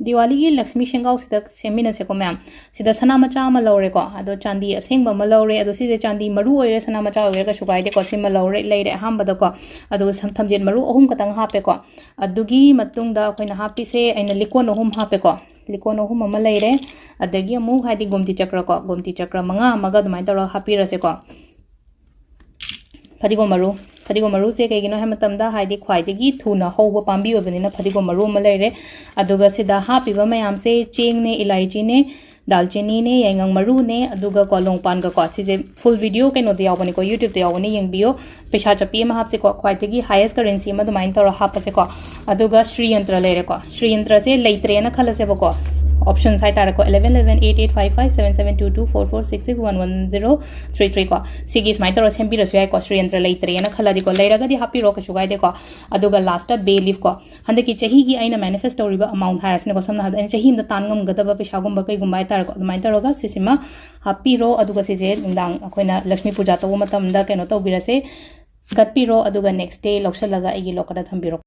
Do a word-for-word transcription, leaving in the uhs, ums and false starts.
ꯗꯤꯋꯥꯂꯤꯒꯤ ꯂꯛꯁꯃꯤ ꯁꯦꯡꯒꯥꯎꯁꯤꯗ ꯁꯦꯝꯃꯤꯟꯅꯁꯦꯀꯣ ꯃꯌꯥꯝ꯫ ꯁꯤꯗ ꯁꯅꯥ ꯃꯆꯥ ꯑꯃ ꯂꯧꯔꯦꯀꯣ, ꯑꯗꯣ ꯆꯥꯟꯗꯤ ꯑꯁꯦꯡꯕ ꯑꯃ ꯂꯧꯔꯦ꯫ ꯑꯗꯣ ꯁꯤꯁꯦ ꯆꯥꯟꯗꯤ ꯃꯔꯨ ꯑꯣꯏꯔꯦ, ꯁꯅꯥ ꯃꯆꯥ ꯑꯣꯏꯒꯦꯔꯥ ꯀꯩꯁꯨ ꯀꯥꯏꯗꯦꯀꯣ꯫ ꯁꯤꯃ ꯂꯧꯔꯦ, ꯂꯩꯔꯦ ꯑꯍꯥꯟꯕꯗꯀꯣ꯫ ꯑꯗꯨꯒ ꯁꯝ-, ꯊꯝꯖꯦꯠ ꯃꯔꯨ ꯑꯍꯨꯝ ꯈꯛꯇꯪ ꯍꯥꯞꯄꯦꯀꯣ꯫ ꯑꯗꯨꯒꯤ ꯃꯇꯨꯡꯗ ꯑꯩꯈꯣꯏꯅ ꯍꯥꯞꯄꯤꯁꯦ, ꯑꯩꯅ ꯂꯤꯀꯣꯟ ꯑꯍꯨꯝ ꯍꯥꯞꯄꯦꯀꯣ꯫ ꯂꯤꯀꯣꯟ ꯑꯍꯨꯝ ꯑꯃ ꯂꯩꯔꯦ꯫ ꯑꯗꯒꯤ ꯑꯃꯨꯛ ꯍꯥꯏꯗꯤ ꯒꯣꯝꯇꯤ ꯆꯀ꯭ꯔꯀꯣ, ꯒꯣꯝꯇꯤ ꯆꯀ꯭ꯔ ꯃꯉꯥ ꯑꯃꯒ ꯑꯗꯨꯃꯥꯏꯅ ꯇꯧꯔꯒ ꯍꯥꯞꯄꯤꯔꯁꯦꯀꯣ꯫ ꯐꯗꯤꯒꯣꯝ ꯃꯔꯨ, ꯐꯗꯤꯒꯣꯝ ꯃꯔꯨꯁꯦ ꯀꯩꯒꯤꯅꯣ ꯍꯥꯏꯕ ꯃꯇꯝꯗ, ꯍꯥꯏꯗꯤ ꯈ꯭ꯋꯥꯏꯗꯒꯤ ꯊꯨꯅ ꯍꯧꯕ ꯄꯥꯝꯕꯤ ꯑꯣꯏꯕꯅꯤꯅ ꯐꯗꯤꯒꯣꯝ ꯃꯔꯨ ꯑꯃ ꯂꯩꯔꯦ꯫ ꯑꯗꯨꯒ ꯁꯤꯗ ꯍꯥꯞꯄꯤꯕ ꯃꯌꯥꯝꯁꯦ ꯆꯦꯡꯅꯦ, ꯏꯂꯥꯏꯆꯤꯅꯦ, ꯗꯥꯜꯆꯤꯅꯤꯅꯦ, ꯌꯥꯏꯉꯪ ꯃꯔꯨꯅꯦ, ꯑꯗꯨꯒ ꯀꯣ ꯂꯣꯡꯄꯥꯟꯒꯀꯣ, ꯁꯤꯁꯦ full video ꯀꯩꯅꯣꯗ ꯌꯥꯎꯕꯅꯤꯀꯣ, YouTube-ꯇ ꯌꯥꯎꯕꯅꯤ, ꯌꯦꯡꯕꯤꯌꯣ꯫ ꯄꯩꯁꯥ ꯆꯠꯄꯤ ꯑꯃ ꯍꯥꯞꯁꯤꯀꯣ, ꯈ꯭ꯋꯥꯏꯗꯒꯤ highest currency ꯑꯃ ꯑꯗꯨꯃꯥꯏꯅ ꯇꯧꯔ ꯍꯥꯞꯄꯁꯦꯀꯣ꯫ ꯑꯗꯨꯒ ꯁ꯭ꯔꯤ ꯌꯟꯇ꯭ꯔ ꯂꯩꯔꯦꯀꯣ, ꯁ꯭ꯔꯤ ꯌꯟꯇ꯭ꯔꯁꯦ ꯂꯩꯇ꯭ꯔꯦꯅ ꯈꯜꯂꯁꯦꯕꯀꯣ, options ꯍꯥꯏꯇꯥꯔꯦꯀꯣ, eleven eleven eight eight five five seven seven two two four four six six one one zero three three ꯀꯣ, ꯁꯤꯒꯤ ꯁꯨꯃꯥꯏꯅ ꯇꯧꯔ ꯁꯦꯝꯕꯤꯔꯁꯨ ꯌꯥꯏꯀꯣ, ꯁ꯭ꯔꯤ ꯌꯟꯇ꯭ꯔ ꯂꯩꯇ꯭ꯔꯦꯅ ꯈꯜꯂꯗꯤꯀꯣ, ꯂꯩꯔꯒꯗꯤ ꯍꯥꯞꯄꯤꯔꯣ, ꯀꯩꯁꯨ ꯀꯥꯏꯗꯦꯀꯣ꯫ ꯑꯗꯨꯒ last-ꯇ bay leaf ꯀꯣ, ꯍꯟꯗꯛꯀꯤ ꯆꯍꯤꯒꯤ ꯑꯩꯅ manifest ꯇꯧꯔꯤꯕ amount ꯍꯥꯏꯔꯁꯤꯅꯦꯀꯣ, ꯁꯝꯅ ꯍꯥꯏꯔꯕꯗ ꯑꯩꯅ ꯆꯍꯤ ꯑꯃꯗ ꯇꯥꯟ ꯉꯝꯒꯗꯕ ꯄꯩꯁꯥꯒꯨꯝꯕ ꯀꯩꯒꯨꯝꯕ ꯍꯥꯏꯇꯥꯔꯦꯀꯣ, ꯑꯗꯨꯃꯥꯏꯅ ꯇꯧꯔꯒ ꯁꯤꯁꯤꯃ ꯍꯥꯞꯄꯤꯔꯣ꯫ ꯑꯗꯨꯒ ꯁꯤꯁꯦ ꯅꯨꯡꯗꯥꯡ ꯑꯩꯈꯣꯏꯅ ꯂꯛꯁꯃꯤ ꯄꯨꯖꯥ ꯇꯧꯕ ꯃꯇꯝꯗ ꯀꯩꯅꯣ ꯇꯧꯕꯤꯔꯁꯦ, ꯀꯠꯄꯤꯔꯣ꯫ ꯑꯗꯨꯒ next day ꯂꯧꯁꯜꯂꯒ ꯑꯩꯒꯤ locker-ꯗ ꯊꯝꯕꯤꯔꯣ꯫